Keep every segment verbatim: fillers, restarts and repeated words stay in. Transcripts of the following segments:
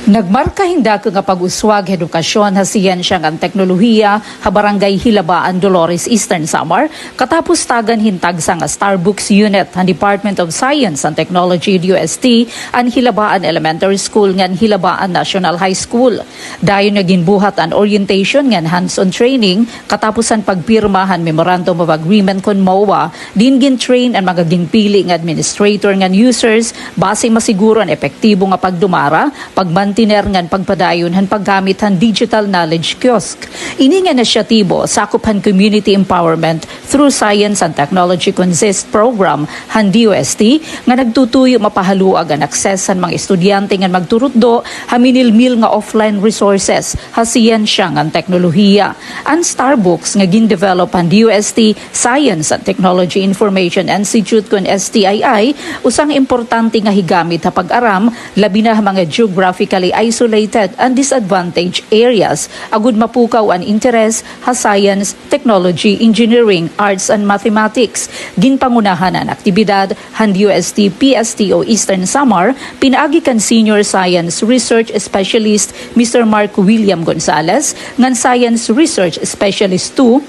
Nagmarka hin dako nga pag-uswag ha edukasyon ha siyensya ngan teknolohiya ha Barangay Hilabaan, Dolores, Eastern Samar, katapos tagan hin tagsa nga Star Books Unit han Department of Science and Technology, D O S T, an Hilabaan Elementary School ngan Hilabaan National High School. Dayon nga ginbuhat an orientation ngan hands-on training katapos han pagpirma han Memorandum of Agreement kon MOA, diin gin-train an mga ginpili nga administrator ngan users basi masiguro an epektibo nga pagdumara, pagmantiner ngan pagpadayon han paggamit han digital knowledge kiosk. Ini nga inisyatibo sakop han community empowerment through Science and Technology Consist Program han D O S T nga nagtutuyo mapahaluag an access han mga estudyante ngan magturutdo ha minilmil nga offline resources ha siyensya ngan teknolohiya. An Star Books nga gin-develop han D O S T Science and Technology Information Institute kon S T I I, usa nga importante nga higamit ha pag-aram, labi na ha mga geographically isolated and disadvantaged areas, agod mapukaw an interes ha science, technology, engineering, arts, and mathematics. Ginpangunahan an aktibidad han D O S T P S T O Eastern Samar pinaagi kan Senior Science Research Specialist Mister Mark William Gonzalez ngan Science Research Specialist two,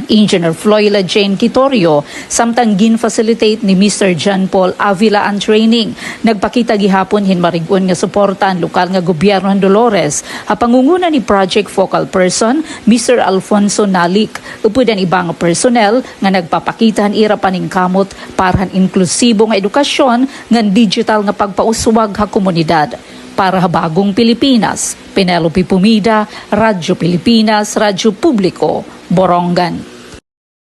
Engineer Floyla Jane Quitorio, samtang gin-facilitate ni Mister John Paul Avila an training. Nagpakita gihapon hin marig-on nga suporta an lokal nga gobyerno han Dolores ha pangunguna ni Project Focal Person, Mister Alfonso Nalik, upod an iba nga personnel nga nagpapakita han ira paningkamot para han inklusibo nga edukasyon ngan digital nga pagpauswag ha komunidad. Para ha Bagong Pilipinas, Penelope Pumida, Radyo Pilipinas, Radyo Publiko, Borongan.